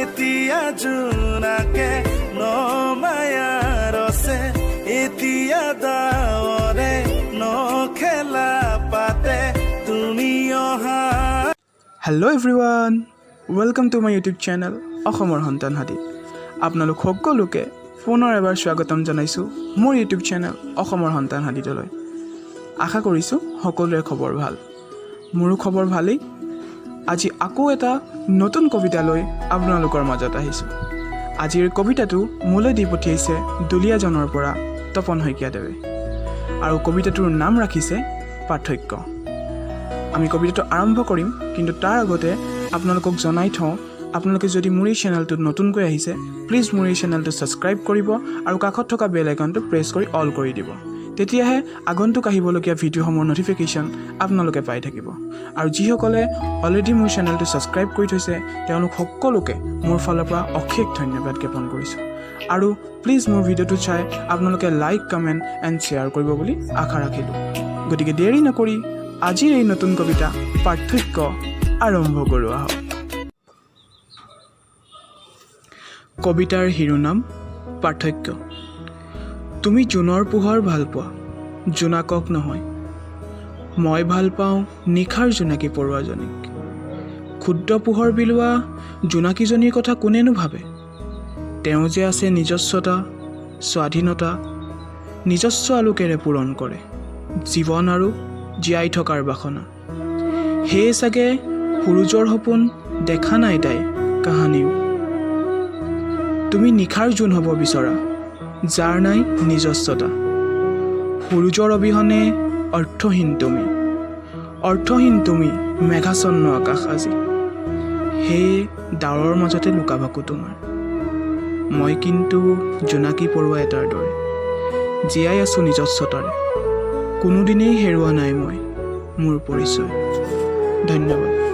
এতিয়া জোনাকে ন মায়া ৰচে, এতিয়া ডাৱৰে ন খেলা পাতে, তুমি অহা। Hello everyone, welcome to my YouTube channel অসমৰ সন্তান হাতীত। আপোনালোক সকলোকে পুনৰ এবাৰ স্বাগতম জনাইছোঁ মোৰ ইউটিউব চেনেল অসমৰ সন্তান হাতীতলৈ। আশা কৰিছোঁ সকলোৰে খবৰ ভাল, মোৰো খবৰ ভালেই। আজি আকৌ এটা নতুন কবিতা লৈ আপোনালোকৰ মাজত আহিছোঁ। আজিৰ কবিতাটো মোলৈ দি পঠিয়াইছে দুলীয়াজনৰ পৰা তপন শইকীয়াদেৱে আৰু কবিতাটোৰ নাম ৰাখিছে পাৰ্থক্য। আমি কবিতাটো আৰম্ভ কৰিম, কিন্তু তাৰ আগতে আপোনালোকক জনাই থওঁ, আপোনালোকে যদি মোৰ এই চেনেলটোত নতুনকৈ আহিছে, প্লিজ মোৰ এই চেনেলটো ছাবস্ক্ৰাইব কৰিব আৰু কাষত থকা বেল আইকনটো প্ৰেছ কৰি অল কৰি দিব। তেতিয়াহে আগন্তুক আহিবলগীয়া ভিডিঅ'সমূহৰ ন'টিফিকেশ্যন আপোনালোকে পাই থাকিব। আৰু যিসকলে অলৰেডি মোৰ চেনেলটো ছাবস্ক্ৰাইব কৰি থৈছে, তেওঁলোক সকলোকে মোৰ ফালৰ পৰা অশেষ ধন্যবাদ জ্ঞাপন কৰিছোঁ। আৰু প্লিজ মোৰ ভিডিঅ'টো চাই আপোনালোকে লাইক, কমেণ্ট এণ্ড শ্বেয়াৰ কৰিব বুলি আশা ৰাখিলোঁ। গতিকে দেৰি নকৰি আজিৰ এই নতুন কবিতা পাৰ্থক্য আৰম্ভ কৰোঁ আহক। কবিতাৰ শিৰোনাম পাৰ্থক্য। তুমি জোনৰ পোহৰ ভাল পোৱা, জোনাকক নহয়। মই ভাল পাওঁ নিশাৰ জোনাকী পৰুৱাজনীক। ক্ষুদ্ৰ পোহৰ বিলোৱা জোনাকীজনীৰ কথা কোনেনো ভাবে? তেওঁ যে আছে নিজস্বতা, স্বাধীনতা, নিজস্ব আলোকেৰে পূৰণ কৰে জীৱন আৰু জীয়াই থকাৰ বাসনা। সেয়ে চাগে সূৰুযৰ সপোন দেখা নাই তাই কাহানিও। তুমি নিশাৰ জোন হ'ব বিচৰা, যাৰ নাই নিজস্বতা। সূৰুযৰ অবিহনে অৰ্থহীন তুমি, অৰ্থহীন তুমি মেঘাচ্ছন্ন আকাশ আজি। সেয়ে ডাৱৰৰ মাজতে লুকাভাকু তোমাৰ। মই কিন্তু জোনাকী পৰুৱা এটাৰ দৰে জীয়াই আছোঁ নিজস্বতাৰে। কোনোদিনেই হেৰুওৱা নাই মই মোৰ পৰিচয়। ধন্যবাদ।